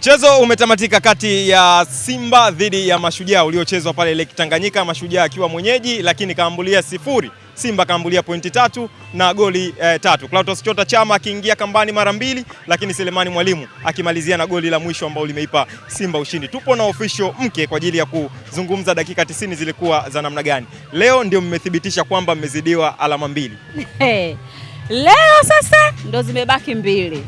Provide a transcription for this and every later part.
Mchezo umetamatika kati ya Simba dhidi ya Mashujaa uliochezwa pale Lake Tanganyika, Mashujaa akiwa mwenyeji lakini kaambulia 0, Simba kaambulia pointi 3 na goli 3. Clatous Chota Chama akiingia kambani mara 2, lakini Selemani Mwalimu akimalizia na goli la mwisho ambao limeipa Simba ushindi. Tupo na official mke kwa ajili ya kuzungumza dakika 90 zilikuwa za namna gani. Leo ndio mmethibitisha kwamba mmezidiwa alama 2. Hey, leo sasa ndo zimebaki 2.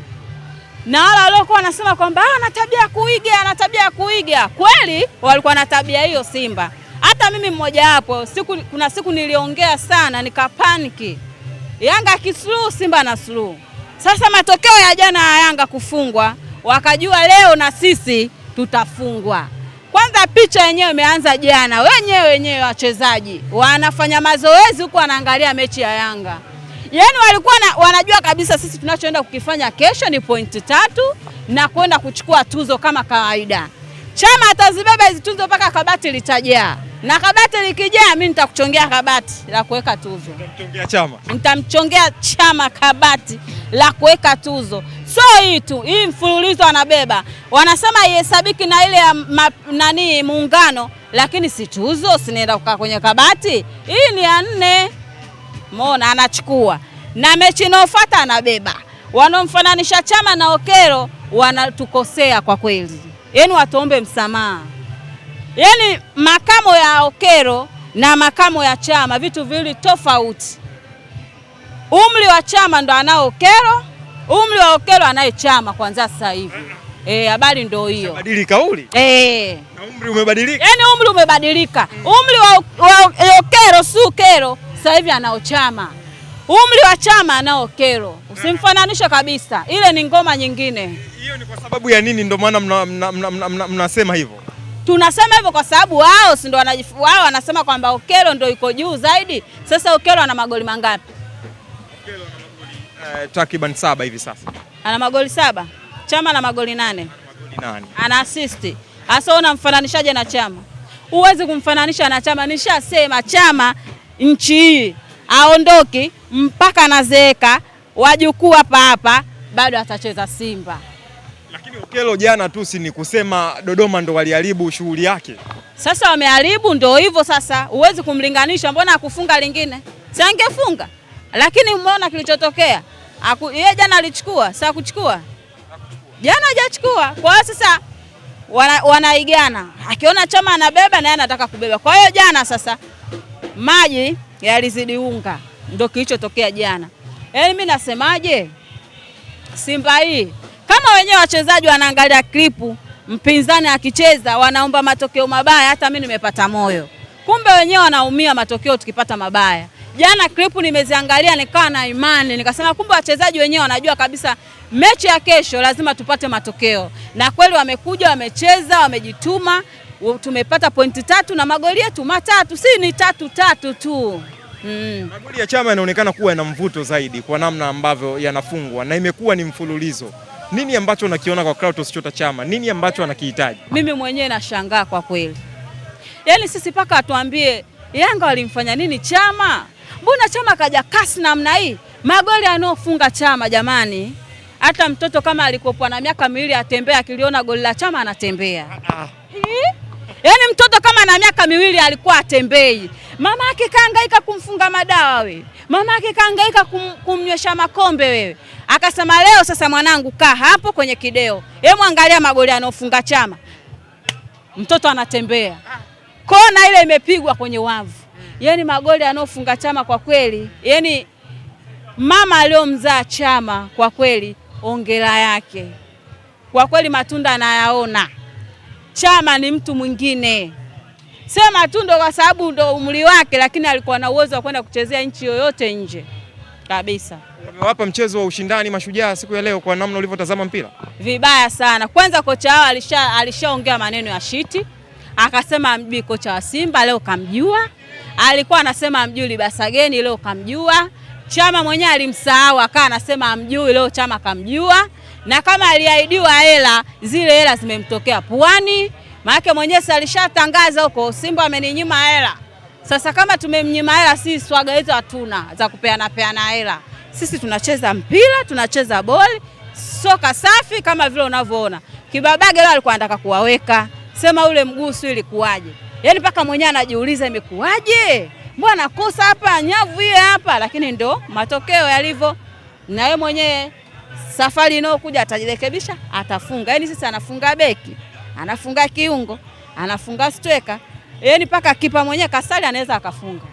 Na wale waliokuwa wanasema kwamba ana tabia kuiga, ana tabia kuiga, kweli walikuwa na tabia hiyo Simba. Hata mimi mmoja hapo, kuna siku niliongea sana nikapaniki. Yanga akislu, Simba na slu. Sasa matokeo ya jana ya Yanga kufungwa, wakajua leo na sisi tutafungwa. Kwanza picha yenyewe imeanza jana, wenyewe wachezaji wanafanya mazoezi huku wanaangalia mechi ya Yanga. Yaani walikuwa wanajua kabisa sisi tunachoenda kukifanya kesho ni pointi 3 na kwenda kuchukua tuzo kama kawaida. Chama atazibeba hizi tuzo mpaka kabati litajaa. Na kabati likijaa mimi nitakuchongea kabati la kuweka tuzo. Nitamchongea Chama. Nitamchongea Chama kabati la kuweka tuzo. So hii tu, hii mfululizo anabeba. Wanasema ihesabiki na ile ya nani muungano, lakini si tuzo, sinaenda kukaa kwenye kabati. Hii ni ya 4. Muona anachukua. Na mechi inayofuata anabeba. Wanaomfananisha Chama na Okero wanatukosea kwa kweli. Yaani watuombe msamaha. Yaani makamo ya Okero na makamo ya Chama vitu viwili tofauti. Umri wa Chama ndo anao Okero, umri wa Okero anaye Chama kuanzia sasa hivi. Habari ndo hiyo. Badili kauli? Na umri umebadilika. Yaani umri umebadilika. Umri wa Okero si Okero, sasa hivi anao Chama. Umri wa Chama anao Okero. Usimfananishe kabisa. Ile ni ngoma nyingine. Hiyo ni kwa sababu ya nini ndio maana mnasema hivyo? Tunasema hivyo kwa sababu wao si ndio wao wanasema kwamba Okero ndio yuko juu zaidi. Sasa Okero ana magoli mangapi? Okero ana magoli takriban 7 hivi sasa. Ana magoli 7. Chama ana magoli 8. Ana magoli 8. Ana assist. Sasa unamfananishaje na Chama? Huwezi kumfananisha na Chama. Nishasema Chama nchi hii aondoki mpaka anazeeka, wajukuu hapa hapa bado atacheza Simba. Lakini Okero jana tu si ni kusema Dodoma ndo waliharibu shughuli yake. Sasa wameharibu ndo hivyo sasa, huwezi kumlinganisha, mbona akufunga lingine? Si angefunga. Lakini umeona kilichotokea. Yeye jana alichukua, sasa kuchukua. Jana hajachukua. Kwa hiyo sasa wanaigana. Akiona Chama anabeba na yeye anataka kubeba. Kwa hiyo jana sasa maji yalizidi unga, ndio kilichotokea jana. Yaani mimi nasemaje? Simba hii kama wenyewe wachezaji wanaangalia klipu mpinzani akicheza wanaomba matokeo mabaya, hata mimi nimepata moyo. Kumbe wenyewe wanaumia matokeo tukipata mabaya. Jana klipu nimeziangalia nikawa na imani, nikasema kumbe wachezaji wenyewe wanajua kabisa mechi ya kesho lazima tupate matokeo. Na kweli wamekuja, wamecheza, wamejituma, tumepata pointi 3 na magoli yetu 3, si ni 3-3 tu. Magoli ya Chama yanaonekana kuwa yana mvuto zaidi kwa namna ambavyo yanafungwa na imekuwa ni mfululizo. Nini ambacho unakiona kwa Clatous Chota Chama? Nini ambacho anakihitaji? Mimi mwenyewe nashangaa kwa kweli. Yaani sisi paka atuambie Yanga walimfanya nini Chama? Mbona Chama kaja kasi namna hii? Magoli anaofunga Chama jamani. Hata mtoto kama alikuwa na miaka 2 atembea, akiliona goli la Chama anatembea. Yaani mtoto kama ana miaka 2 alikuwa atembei. Mama yake kahangaika kumfunga madawa wewe. Mama yake kahangaika kumnywesha makombe wewe. Akasema leo sasa mwanangu kaa hapo kwenye kideo. Hebu angalia magoli anofunga Chama. Mtoto anatembea. Kona ile imepigwa kwenye wavu. Yaani magoli anofunga Chama kwa kweli. Yaani mama aliyomzaa Chama kwa kweli ongera yake. Kwa kweli matunda anayaona. Chama ni mtu mwingine. Sema tu ndo kwa sababu ndo umri wake, lakini alikuwa na uwezo wa kwenda kuchezea nchi yoyote nje kabisa. Wamewapa mchezo wa ushindani Mashujaa siku ya leo kwa namna ulivyotazama mpira? Vibaya sana. Kwanza kocha wao alishaongea maneno ya shiti. Akasema amjui kocha wa Simba, leo kamjua. Alikuwa anasema amjui Libasageni, leo kamjua. Chama mwenyewe alimsahau, akawa anasema amjui, leo Chama kamjua. Na kama aliahidiwa hela, zile hela zimemtokea puani. Maana mwenyewe si alishatangaza huko Simba ameninyima hela. Sasa kama tumemnyima hela, sisi swaga hizo hatuna za kupeana peana hela. Sisi tunacheza mpira, tunacheza boli, soka safi kama vile unavyoona. Kibabage leo alikuwa anataka kuwaweka. Sema ule mgusu ilikuwaje? Yaani mpaka mwenyewe anajiuliza imekuwaje? Mbona nakosa hapa nyavu ile hapa, lakini ndo matokeo yalivyo. Na yeye mwenyewe safari inayokuja atajirekebisha, atafunga. Yaani sisi anafunga beki, anafunga kiungo, anafunga striker. Yaani mpaka kipa mwenyewe Kasali anaweza akafunga.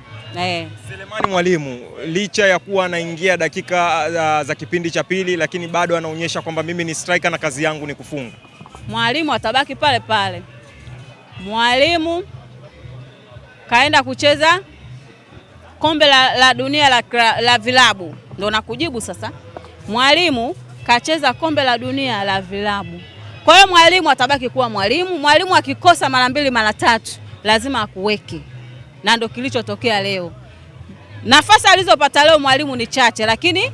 Selemani Mwalimu licha ya kuwa anaingia dakika za kipindi cha pili, lakini bado anaonyesha kwamba mimi ni striker na kazi yangu ni kufunga. Mwalimu atabaki pale pale. Mwalimu kaenda kucheza kombe la dunia la vilabu. Ndio nakujibu sasa. Mwalimu kacheza kombe la dunia la vilabu. Kwa hiyo mwalimu atabaki kuwa mwalimu. Mwalimu akikosa mara mbili mara tatu lazima akuweke. Na ndio kilichotokea leo. Nafasi alizopata leo mwalimu ni chache, lakini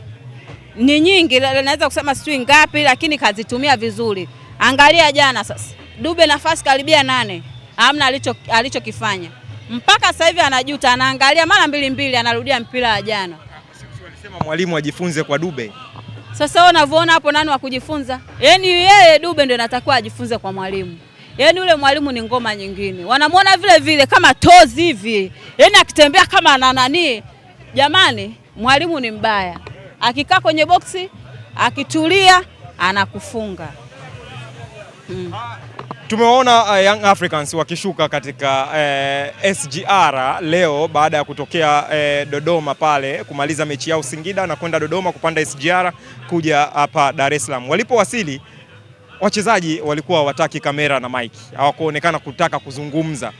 ni nyingi, naweza kusema sijui ngapi, lakini kazitumia vizuri. Angalia jana sasa, Dube nafasi karibia 8, hamna alichokifanya. Mpaka sasa hivi anajuta, anaangalia mara mbili mbili, anarudia mpira wa jana. Walisema mwalimu ajifunze kwa Dube. Sasa wewe unavyoona hapo nani wa kujifunza? Yaani yeye Dube ndio anatakiwa ajifunze kwa mwalimu. Yaani yule mwalimu ni ngoma nyingine. Wanamuona vile vile kama tozi hivi. Yaani akitembea kama ana nani. Jamani, mwalimu ni mbaya. Akikaa kwenye boksi, akitulia, anakufunga. Tumeona Young Africans wakishuka katika SGR leo baada ya kutokea Dodoma pale kumaliza mechi yao Singida na kwenda Dodoma kupanda SGR kuja hapa Dar es Salaam. Walipowasili wachezaji walikuwa wataki kamera na mic, hawakuonekana kutaka kuzungumza.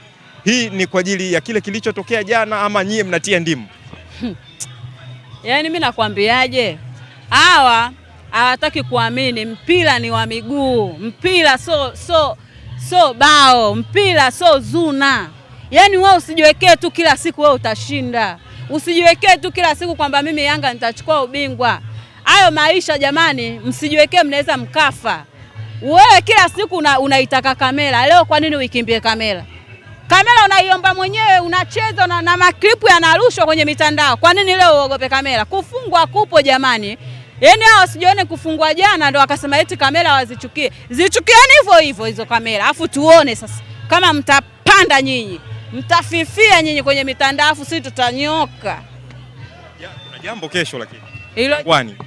Hii ni kwa ajili ya kile kilichotokea jana ama nyie mnatia ndimu? Yaani mimi nakwambiaje? Hawa hawataki kuamini mpira ni wa miguu. Mpira so bao, mpira so zuna. Yaani wewe usijiwekee tu kila siku wewe utashinda. Usijiwekee tu kila siku kwamba mimi Yanga nitachukua ubingwa. Hayo maisha jamani, msijiwekee, mnaweza mkafa. Wewe kila siku unaitaka kamera. Leo kwa nini uikimbie kamera? Kamera unaiomba mwenyewe, unacheza na maklipu yanarushwa kwenye mitandao. Kwa nini leo uogope kamera? Kufungwa kupo jamani. Yaani hao wasijione kufungwa jana ndo wakasema eti kamera wazichukie. Zichukieni hivyo hivyo hizo kamera. Alafu tuone sasa kama mtapanda nyinyi, mtafifia nyinyi kwenye mitandao, afu sisi tutanyoka. Kuna jambo kesho lakini. Hilo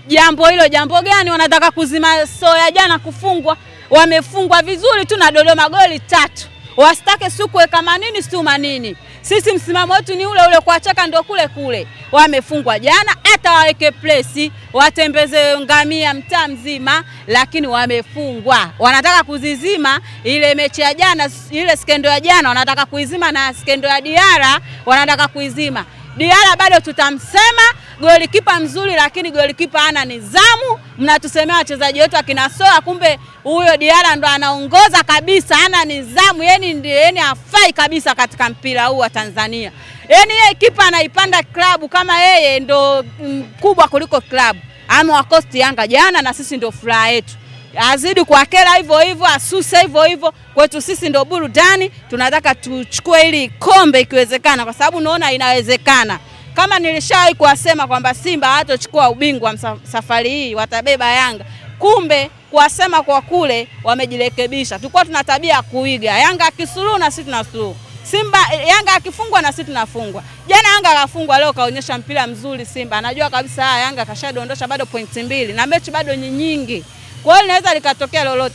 jambo hilo jambo gani? Wanataka kuzima soya jana kufungwa. Wamefungwa vizuri tu na Dodoma goli 3. Wasitake si kuweka manini si manini. Sisi msimamo wetu ni ule ule, kwa chaka ndio kule kule. Wamefungwa jana, hata waweke place, watembeze ngamia mtaa mzima, lakini wamefungwa. Wanataka kuzizima ile mechi ya jana, ile skendo ya jana wanataka kuizima, na skendo ya Diara wanataka kuizima. Diara bado tutamsema golikipa mzuri, lakini golikipa hana nidhamu. Mnatusemea wachezaji wetu akina Soa, kumbe huyo Diara ndo anaongoza kabisa, hana nidhamu. Yaani ndiye, yaani hafai kabisa katika mpira huu wa Tanzania. Yaani yeye kipa anaipanda klabu kama yeye ndo mkubwa kuliko klabu. Ama wakosti Yanga jana, na sisi ndo furaha yetu. Azidi kuwakera hivyo hivyo, asuse hivyo hivyo. Kwetu sisi ndo burudani, tunataka tuchukue ili kombe ikiwezekana, kwa sababu naona inawezekana. Kama nilishawahi kuwasema kwamba Simba hatochukua ubingwa safari hii, watabeba Yanga. Kumbe kuwasema kwa kule wamejirekebisha. Tulikuwa tuna tabia ya kuiga. Yanga akisuluhu na sisi tunasuluhu. Simba Yanga akifungwa na sisi tunafungwa. Jana Yanga akafungwa, leo kaonyesha mpira mzuri Simba. Anajua kabisa Yanga kashadondosha bado pointi 2 na mechi bado ni nyingi. Kwa hiyo inaweza likatokea lolote.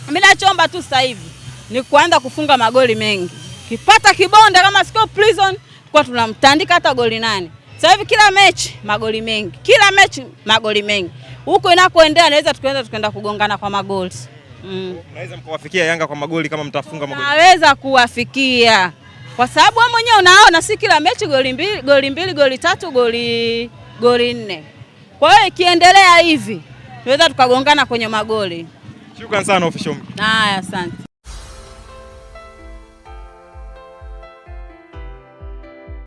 Mimi nachoomba tu sasa hivi ni kuanza kufunga magoli mengi. Kipata kibonda kama sio prison, kwa tunamtandika hata goli 8. Sasa hivi kila mechi magoli mengi. Kila mechi magoli mengi. Huko inakoendea naweza tukaenda kugongana kwa magoli. Naweza mkawafikia Yanga kwa magoli kama mtafunga magoli. Naweza kuwafikia. Kwa sababu wewe mwenyewe unaona si kila mechi goli 2, goli 2, goli 3, goli 4. Kwa hiyo ikiendelea hivi tunaweza tukagongana kwenye magoli. Shukrani sana Official. Haya, asante.